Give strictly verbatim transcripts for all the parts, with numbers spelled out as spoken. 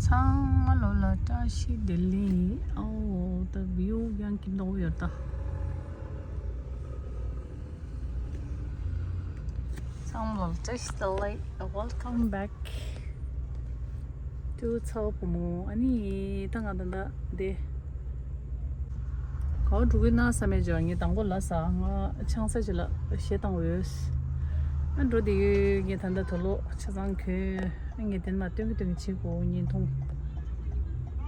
ཚང་མ་ལོ་ལ་བཀྲ་ཤིས་བདེ་ལེགས། ཨོ་ད་བིའུ་ཡང་སྐྱིད་མདོག་ཡོད་ད། ཚང་མ་ལ་བཀྲ་ཤིས་བདེ་ལེགས། Welcome back to ཚ་བོ་བུ་མོ། ཨ་ནི་ད་ང་ད་ད་དེ་ག་བ་འགྲོ་གི་ན་བསམ་མེད་ཅོ། ངས་དང་པོ་ལ་ས་ང་ཆང་ས་ཅི་ལ་གཞས་བཏང་འོས། ཨ་འགྲོ་དེ་ཡོད། ངས་ད་ད་དུ་ལོ་ཆ་ཚང་གོན། ངས་དེ་མ་སྟོན་གི་སྟོན་གི་བྱེད་དགོས། བརྙན་ཐུང་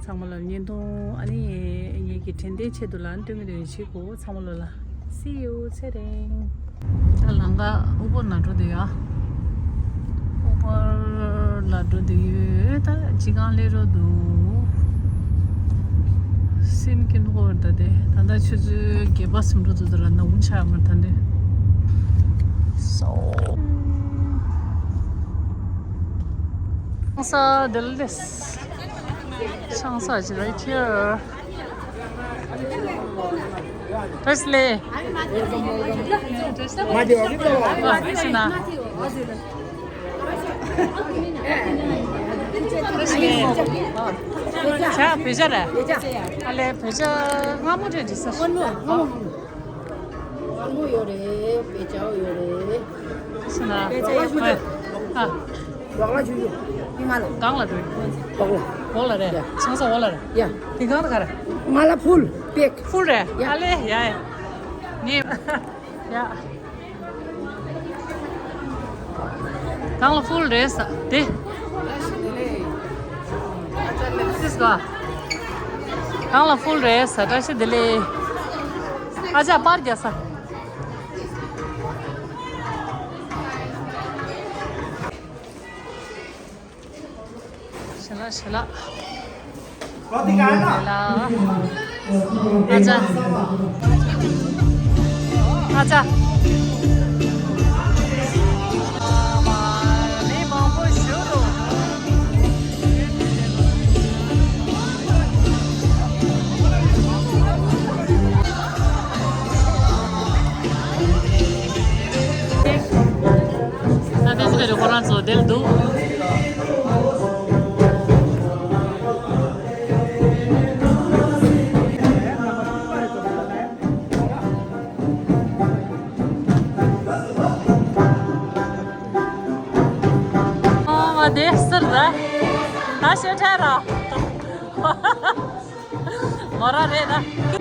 ཚང་མ་ལ་བརྙན་ཐུང་ཨ་ནི་ངེད་ཀྱི་དྲན་རྟེན་ཆེད་དུ་ལ་སྟོན་གི་སྟོན་གི་བྱེད་དགོས། ཚང་མ་ལ་ལ། See you ཚེ་རིང་། ད་ལམ་ཁ་ཨུ་པོར་ན་འགྲོ་དུ་ཡ། ཨུ་པོར་ལ་འགྲོ་དུ་ཡོད། ད་ཅི་གང་ལས་རོ་འདུག་སེམས་སྐྱིད་པོ་ད་དེ་ད་ད་ཆུ་ཚོད་བརྒྱད་པ་སུམ་འགྲོ་དུ་ད་ལ་ནག་ཆ་མ་ད་དེ། So ཆང་ས་དེ་ལ་དེ། ཆང་ས་ཅི་right here. Presley. Presley. ཆ་བོད་ཇ་རེད། ཨ་ལེ་བོད་ཇ་སྔ་མོ་རེད་འདྲི་ས། སྔོན་མོ་སྔོན་མོ། སྔོན་མོ་ཡོད་རེད། བོད་ཇ་ཡོད་རེད། སུ་ན། བོད་ཇ་ཡོད་རེད། ཨ། ལོག་ལ་ཞུ་ཞུ། མི་ང་ལ། གང་ལ་འགྲོ། འོག་ལ། འོག་ལ་རེད། ཡ། ཆང་ས་འོག་ལ་རེད། ཡ། དེ་གང་ལ་ག་རེད། ང་ལ་ཕུལ་པེག་ཕུལ་རེད། ཡ། ཨ་ལེ་ཡ་ཡ། ངས། ཡ། གང་ལ་ཕུལ་རེད་ས། དེ། སིས་ག་གང་ལ་ཕུལ་རེད་ས། བཀྲ་ཤིས་བདེ་ལེགས། ཨ་ཅག་པར་རྒྱག་ས། ཤ་ལག་ཤ་ལག་ཨ་ཅག་ཨ་ཅག་མི་མང་པོ་ཞུ་རུ། ད་ལྟའི་ཚེ་རེ་ཁོ་རང་ཚོ་དེར་འདུག་ཨ་མ་དེ་ཟེར་ད། ད་ཤེས་ཁྲ་ར། མོ་ར་རེད་ད།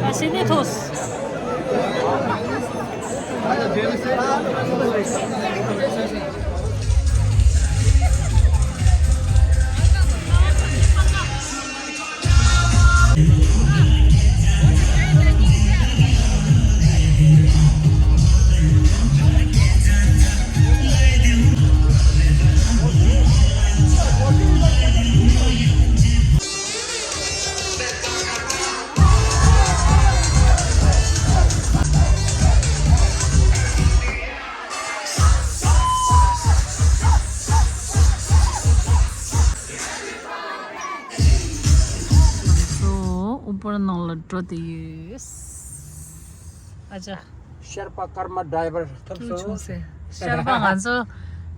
ཨ་ཤེ་ནི་ཐོས། ང་ཚོ་ཨུ་བར་ནང་ལ་འགྲོ་བསྡད་ཡོད། ཨ་ཅག་ཤར་པ་ཀརྨ་ཌའི་བར་ཐུག་སོང་། ཆུང་སེ། ཤར་པ་ང་ཚོ་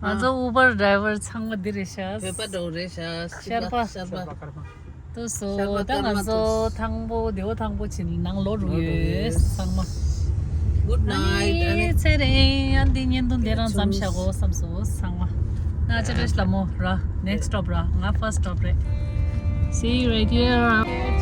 ང་ཚོ་ཨུ་བར་ཌའི་བར་ཚང་མ་འདི་རེད་ཤག་བོད་པ་འདྲ་བོ་རེད་ཤག་ཤར་པ། ཤར་པ་ཀརྨ། ཐུག་སོང་། ད་ང་ཚོ་ཐང་པོ་བདེ་བོ་ཐང་པོ་ཕྱིན་ནང་ལོག་འགྲོ་གི་ཡོད་ཚང་མ། Good night. ཨ་ནི་ཚེ་རིང་ཨ་འདི་བརྙན་ཐུང་འདི་རང་མཚམས་བཞག་གོ་བསམ་སོང་ཚང་མ། ང་ཅི་རེད་ལ་མོ་ར་next stop ར་ང་first stop རེད། See you right here.